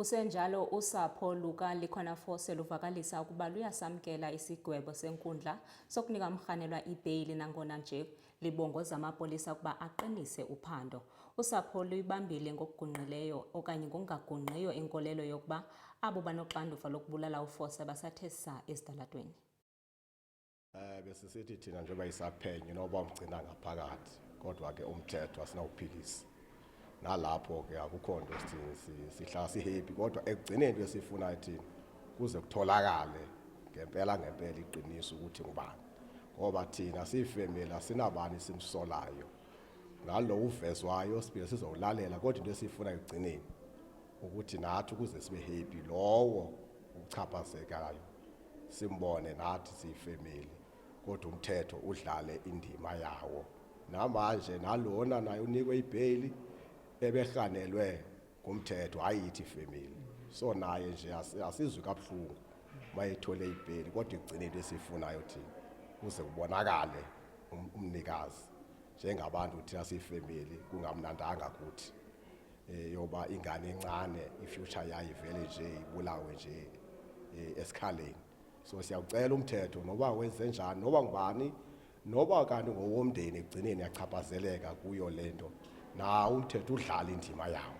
Kusenjalo, usapho lukaLikhona Fose luvakalisa ukuba luyasamkela isigwebo senkundla sokunika umrhanelwa ibheyili, nangona nje libongoza amapolisa ukuba aqinise uphando. Usapho luyibambile ngokugungqileyo okanye ngokungagungqiyo inkolelo yokuba abo banoxanduva lokubulala uFose basathe saa ezitalatweni. Besisithi thina njengoba isaphenyo noba umgcina ngaphakathi, kodwa ke umthetho asinawuphikisa. Nalapho ke akukho nto sithini, sihlala sihappy, kodwa ekugcineni into esifunayo thina kuze kutholakale ngempela ngempela iqiniso ukuthi ngubani, ngoba thina siyifamily asinabani simsolayo. Nalo uvezwayo siphinde sizowulalela, kodwa into esiyifunayo ekugcineni ukuthi nathi ukuze sibe happy, lowo uchaphazekayo simbone nathi siyifamily, kodwa umthetho udlale indima yawo. Namanje nalona naye unikwe ibheyili ebehanelwe ngumthetho, hayi yithi family, so naye nje asizwi kabuhlungu mayethole ibheyili, kodwa ekugcineni into esiyifunayo thina kuze kubonakale umnikazi. Njengabantu thina siyifamily kungamnandanga kuthi yoba ingane encane ifuture yayo ivele nje ibulawe nje esikhaleni. So siyawucela umthetho, noba wenze njani, noba ngubani, noba kanti ngowomndeni, ekugcineni yachaphazeleka kuyo lento, nawo umthetho udlala indima yawo.